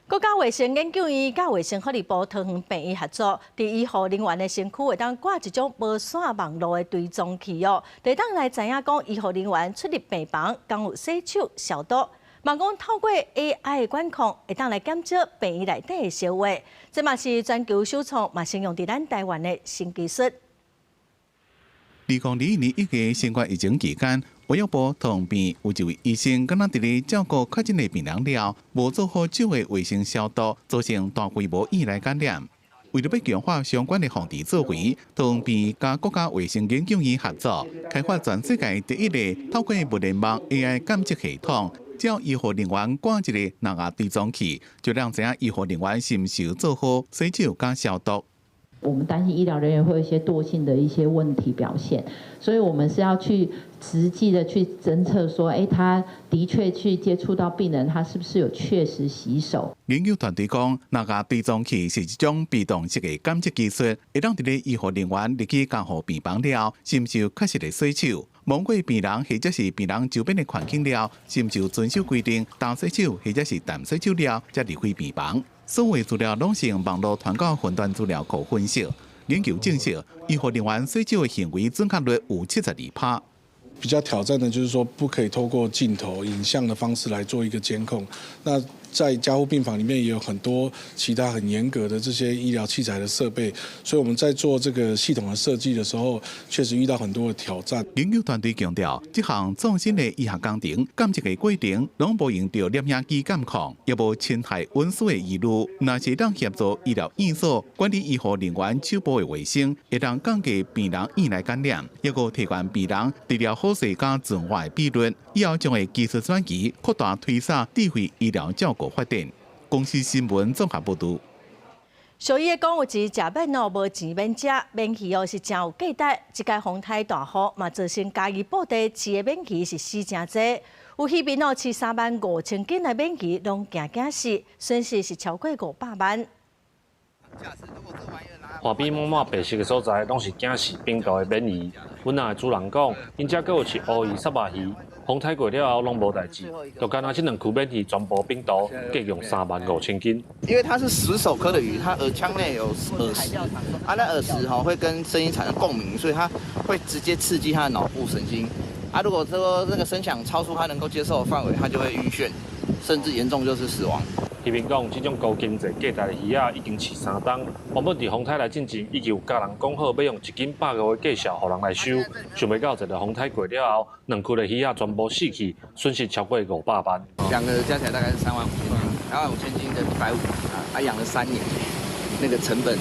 Speaker 1: 國家衛生研究院佮衛生福利部桃園病院合作，佇醫護人員的身軀會當掛一種無線網路的追蹤器哦，會當來知影講醫護人員出入病房，敢有洗手消毒。嘛講透過 AI 的管控，會當來減少病院內底的燒話。這嘛是全球首創，嘛適用佇咱台灣的新技術。
Speaker 19: 2021年1月新冠疫情期間，衛福部桃園病院有一位醫生，敢若佇咧照顧確診的病人了，無做好手的衛生消毒，造成大規模院內感染。為著欲強化相關的防治作為，桃園病院佮國家衛生研究院合作，開發全世界第一个透過物聯網 AI 監測系統，只要醫護人員掛一个藍牙追蹤器，就會知影醫護人員是毋是有做好洗手佮消毒。
Speaker 14: 我們擔心醫療人員會有一些惰性的一些問題表現，所以我們是要去實際的去偵測，說，他的確去接觸到病人，他是不是有確實洗手？
Speaker 19: 研究團隊講，藍牙追蹤器是一種被動式的監測技術，會當佇咧醫護人員入去加護病房了，是毋是有確實的洗手？摸過病人或者是病人周邊的環境了，是毋是有遵守規定，乾洗手或者是淡洗手了，才離開病房？所有資料攏是用網路傳到雲端資料庫分析，研究證實，醫護人員洗手的行為準確率有72%。
Speaker 25: 比較挑戰的就是說，不可以透過鏡頭影像的方式來做一個監控。那
Speaker 3: 在加護病房裡面也有很多其他很嚴格的這些醫療器材的設備，所以我們在做這個系統的設計的時候，確實遇到很多的挑戰。
Speaker 19: 研究團隊強調，這項創新的醫學工程監測的過程，攏無用著攝影機監控，也無侵害隱私的疑慮。若是當協助醫療院所管理醫護人員手部的衛生，會當降低病人院內感染，抑閣提懸病人治療好勢佮存活的比率。以後將會技術轉移，擴大推廣智慧醫療照顧發展。公視新聞綜合報導。
Speaker 1: 俗語講有錢食免哦，無錢免食。鰻魚哦是誠有價值，這擺風颱大雨嘛，造成嘉義埔地飼的鰻魚是死誠濟。有漁民哦飼35,000斤的鰻魚，攏驚驚死，損失是超過500萬。
Speaker 4: 岸邊滿滿白色的所在，攏是驚死冰毒的鰻魚。阮仔的主人講，𪜶遮閣有飼烏魚、虱目魚，風颱過了後攏無代誌，就干焦這兩區鰻魚全部冰毒，計共35,000斤。
Speaker 8: 因為它是石首科的魚，它耳腔內有耳石，啊，那耳石吼會跟聲音產生共鳴，所以它會直接刺激它的腦部神經。啊，如果說那個聲響超出它能夠接受的範圍，它就會暈眩，甚至嚴重就是死亡。
Speaker 4: 漁民講，這種高經濟價值的魚仔已經飼3冬，原本佇風颱來進前已經有佮人講好，欲用1斤150的價數予人來收，想袂到這個風颱過了後，兩區的魚仔全部死去，損失超過500萬。
Speaker 8: 兩個加起來大概是3萬5千斤，3萬5千斤的150啊，他養了3年，那個成本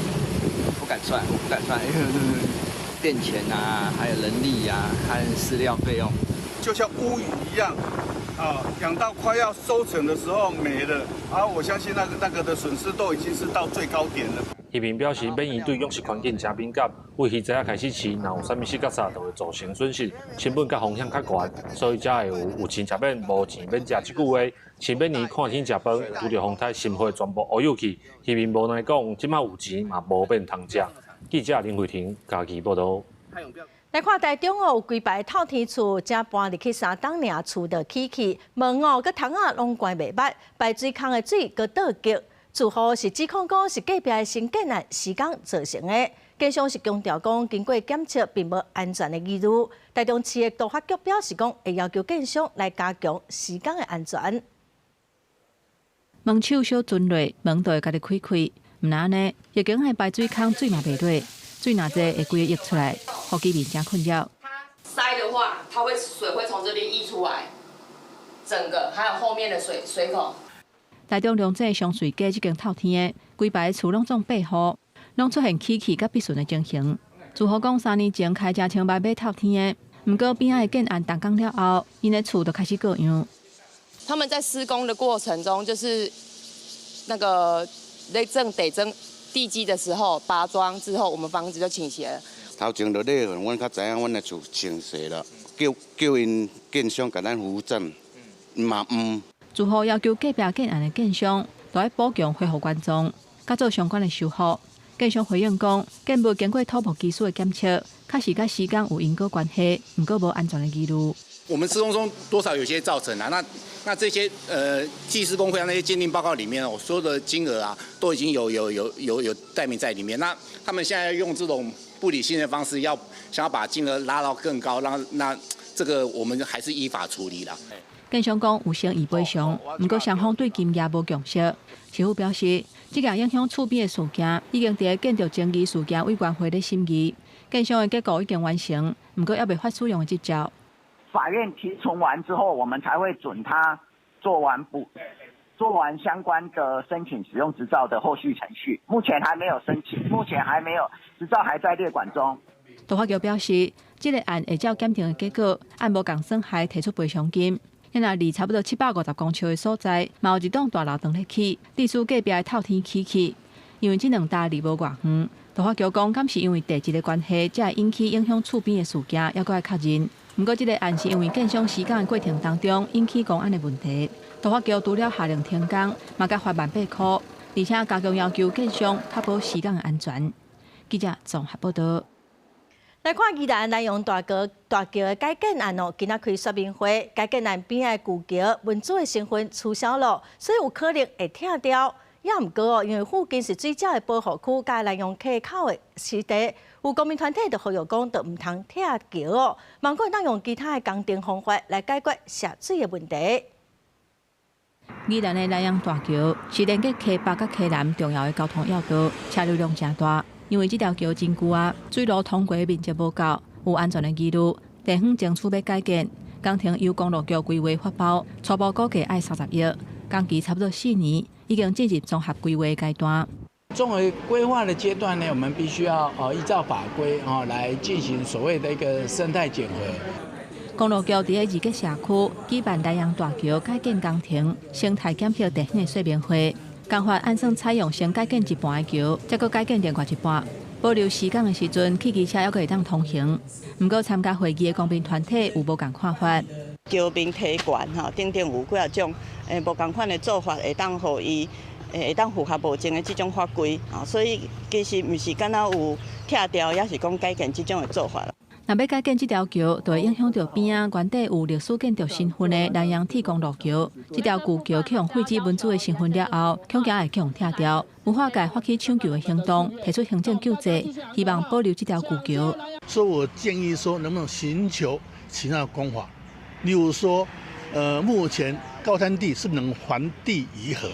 Speaker 8: 不敢算，我不敢算，電錢啊，還有人力啊，還有飼料費用，
Speaker 13: 就像烏魚一樣。啊，養到快要收成的時候沒了，啊，我相信那個的損失都已經是到最高點了。
Speaker 4: 漁民表示，鰻魚對養殖環境誠敏感，對魚仔仔開始飼，若有啥物死角煞，就會造成損失，成本佮風險較懸，所以才會有有錢食免，無錢免食這句話。飼鰻魚看天食飯，拄著風颱，心血全部烏有去。漁民無奈講，這馬有錢嘛無變通食。記者林慧婷嘉義報導。
Speaker 1: 來看台中哦，有幾排透天厝，才搬入去3冬爾，厝就起去，門哦、佮窗仔攏關袂密，排水孔的水閣倒結。住戶是指控講是隔壁的新建案施工造成的。建商是強調講，經過檢測並無安全的疑慮。台中市的都發局表示講，會要求建商來加強施工的安全。
Speaker 20: 門手小鑽落，門就會家己開開，毋但按呢，逆境的排水孔水嘛袂落。水若濟會規個溢出來，予居民誠困擾。
Speaker 25: 塞的話，它會水會從這邊溢出來，整個還有後面的水水孔。
Speaker 20: 台中龍井雙穗街這間透天的，規排厝攏總閉戶，攏出現起氣佮閉順的情形。住戶講，3年前開誠千萬買透天的，毋過邊仔的建案動工了後，𪜶的厝就開始過樣。
Speaker 25: 他們在施工的過程中，就是那個咧整地整地基的時候，拔樁之後，我們房子就傾斜了。
Speaker 27: 頭前就咧，阮較知影，阮的厝傾斜了，叫叫𪜶建商共咱扶正，嘛毋。
Speaker 20: 住戶要求隔壁建案的建商，都愛補強恢復原狀，佮做相關的修復。建商回應講，建物經過土木技術的檢測，確實佮施工有因果關係，毋過無安全的疑慮。
Speaker 28: 我們施工中多少有些造成啊，那這些技師公會那些鑑定報告裡面哦，所有的金額啊，都已經有載明在裡面。那他們現在用這種不理性的方式，要想要把金額拉到更高，讓那這個我們還是依法處理啦。
Speaker 20: 建商講有誠意賠償，毋過雙方對金額無共識。市府表示，這個影響厝邊的事件已經佇建築爭議事件委員會咧審議，建商的結構已經完成，毋過猶未發使用的執照。
Speaker 29: 法院提存完之後，我們才會准他做完補，做完相關的申請使用執照的後續程序。目前還沒有申請，目前還沒有執照還在列管中。
Speaker 20: 都發局表示，這個案會照鑑定的結果，按無仝損害提出賠償金。遐若離差不多750公尺的所在，嘛有一棟大樓當咧起，致使隔壁的透天起去。因為這兩棟離無偌遠，都發局講，敢是因為地質的關係，才會引起影響厝邊的事件，猶閣愛確認。毋過，這個案是因為建商施工的過程當中引起工安的問題，都發局除了下令停工，嘛共罰1萬8箍，而且加強要求建商確保施工的安全。記者綜合報導。
Speaker 1: 來看宜蘭南陽大橋大橋的改建案哦，今仔開說明會，改建案邊仔的舊橋文資的成分取消了，所以有可能會拆掉。也毋過哦，因為附近是水鳥的保護區，佮南陽溪口的濕地，有公民團體就呼籲講，就毋通拆橋哦，望閣會當用其他的工程方法來解決瀉水的問題。
Speaker 20: 宜蘭的南陽大橋是連結溪北佮溪南重要的交通要道，車流量誠大。因為這條橋真舊啊，水路通過面積無夠，有安全的疑慮。地方爭取欲改建，工程由公路局規劃發包，初步估計愛30億，工期差不多4年，已經進入綜合規劃階段。
Speaker 2: 綜合規劃的階段呢，我們必須要依照法規哦來進行所謂的一個生態檢核。
Speaker 20: 公路局佇咧二結社區舉辦南陽大橋改建工程生態檢核地方的說明會，工法按算採用先改建一半的橋，再閣改建另外一半，保留施工的時陣，汽機車猶閣會當通行。毋過參加會議的公民團體有無仝看法。
Speaker 5: 橋面提懸吼，等等有幾仔種無仝款的做法，會當予伊會當符合目前的這種法規，所以其實毋是干焦有拆掉，抑是講改建這種的做法。
Speaker 20: 若欲改建這條橋，就會影響著邊仔原底有歷史建築身份的南陽鐵公路橋。這條舊橋去予廢止文資的身份了後，恐驚會去予拆掉。文化界發起搶橋的行動，提出行政救濟，希望保留這條舊橋。
Speaker 6: 所以我建議說，能不能尋求其他的方法？例如說，目前高灘地是不能還地於河？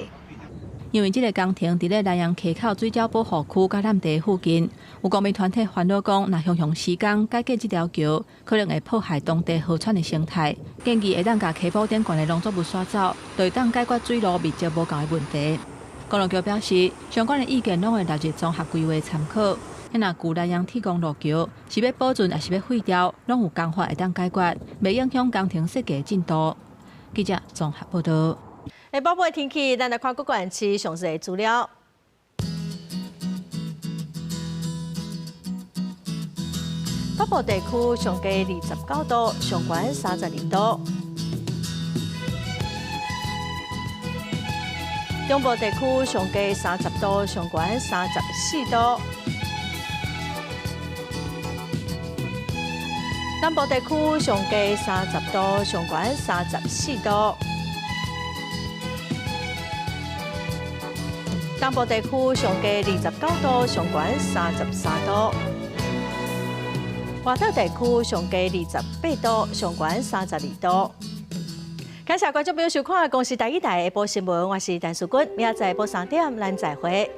Speaker 20: 因為這个工程佇咧南陽溪口水鳥保護區佮濫地附近，有公民團體煩惱講，若雄雄施工改建這條橋，可能會破壞當地河川的生態。建議會當共溪埔頂懸的農作物徙走，就會當解決水路面積無夠的問題。公路局表示，相關的意見攏會納入綜合規劃參考。若舊南陽鐵公路橋是欲保存抑是欲廢掉，攏有工法會當解決，袂影響工程設計進度。記者綜合報導。
Speaker 1: 下晡的天氣，咱來看各縣市詳細資料。北部地區上低29度，上懸32度。中部地區上低30度，上懸34度。南部地區上低30度，上懸34度。東部地區上低29度，上懸33度。外島地區上低28度，上懸32度。感謝觀眾朋友收看《公視台語台》下晡新聞，我是陳淑君，明仔載下晡3點，咱再會。